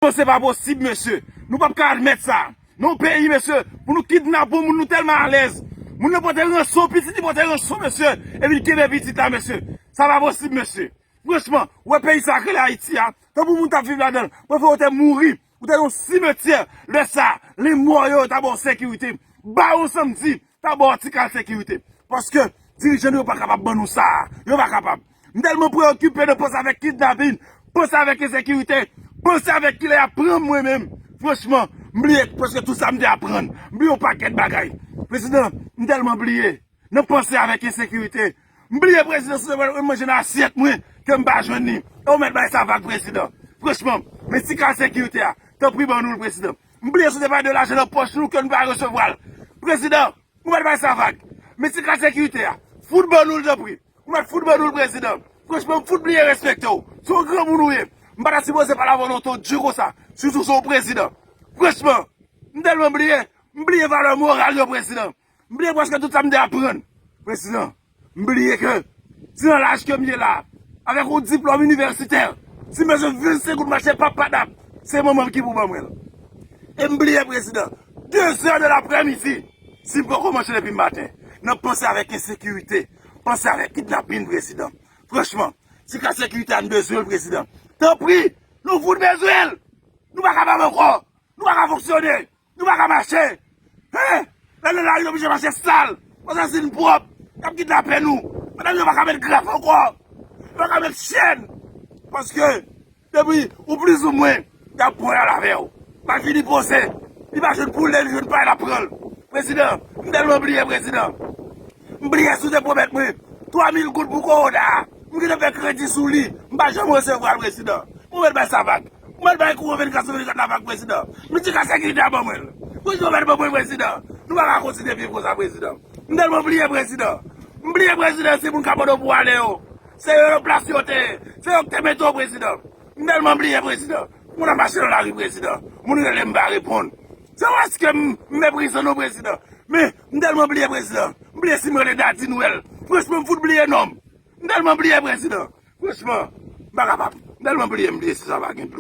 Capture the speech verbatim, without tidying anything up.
Non, se pa posib, mesye. Nou p ap ka admèt sa. Nan yon peyi, mesye, pou nou kidnape yon moun, nou tèlman alèz. Moun nan pote ranson, pitit li pote ranson, mesye. Epi l kenbe pitit la, mesye. Sa pa posib, mesye. Franchman, ou wè peyi sa k rele Ayiti a, tankou moun t ap viv ladan l, prefere ou te mouri, ou te nan yon simetyè. Lè sa, lè mò yo, yo ta ba w sekirite. Ba yo sanmdi, ta ba w ti kal sekirite. Paske dirijan nou yo pa kapab ban nou sa a. Yo pa kapab. M tèlman preokipe de panse avèk kidnapin, panse avèk ensekirite, panse avèk kilè y ap pran m mwen menm. Franchman, m bliye prèske tout sa m te aprann. M bliye yon pakèt bagay. Prezidan, m tèlman bliye. Nan panse avèk ensekirite. M bliye prezidan, si se mwen manje nan asyèt mwen, ke m pa jwenn li. E ou mèt bay sa vag, prezidan. Franchman, men ti kal sekirite a, tanpri ban nou l, prezidan. M bliye si se pa de lajan nan pòch nou ke nou pa resevwa l. Prezidan, ou mèt bay sa vag. Men ti kal sekirite a, fout ban nou l, tanpri. Ou mèt fout ban nou l, prezidan. Franchman, m fout bliye respekte w. Se yon granmoun ou ye. M pa ta sipoze pale avè w nan ton dye konsa, sitou se yon prezidan. Franchman, m tèlman bliye, m bliye valè moral yo, prezidan. M bliye prèske tout sa m te aprann. Prezidan, m bliye ke, si nan laj ke m ye la, avèk yon diplòm inivèsitè, si m bezwen vennsenk goud mache papadap, se manman m ki pou ban mwen l. E m bliye, prezidan, de zè de laprèmidi, si m poko manje depi maten, nan panse avèk ensekirite, panse avèk kidnapin, prezidan. Franchman, ti kal sekirite a, n bezwen l, prezidan. Tanpri, nou fout bezwen l. Nou pa kapab ankò. Nou pa ka fonksyone. Nou pa ka mache. Hen? Lè nou nan lari, nou oblije mache sal. Konsa, si n pwòp, y ap kidnape nou. Medam yo pa ka met graf ankò. Yo pa ka met chèn. Paske, depi ou plizoumwen, y ap pran y al avè w. Malfini poze. Li pa jwenn poul, li jwenn pay, l ap pran l. Prezidan, m tèlman bliye, prezidan. M bliye si w te pwomèt mwen twa mil goud pou kowona a. M gentan fè kredi sou li. M pa janm resevwa l, prezidan. Ou mèt bay sa vag. Ou mèt bay kouran vennkat sou vennkat la vag, prezidan. Men ti kal sekirite a ban mwen l. Prezidan, ou mèt ban mwen, prezidan. Nou pa ka kontinye viv konsa, prezidan. M tèlman bliye, prezidan. M bliye, prezidan, se moun k ap mande w pou ale yo. Se yo nan plas yo te ye. Se yo ki te mete w, prezidan. M tèlman bliye, prezidan. Moun ap mache nan lari, prezidan. Moun rele m, m pa reponn. Se paske m, m meprize nou, prezidan. Men, m tèlman bliye, prezidan. M bliye si m rele Dadi Nwèl. Franchman, m fout bliye non m. M tèlman bliye, prezidan. Franchman, m pa kapab. M tèlman bliye, m bliye si sa pa gen dlo.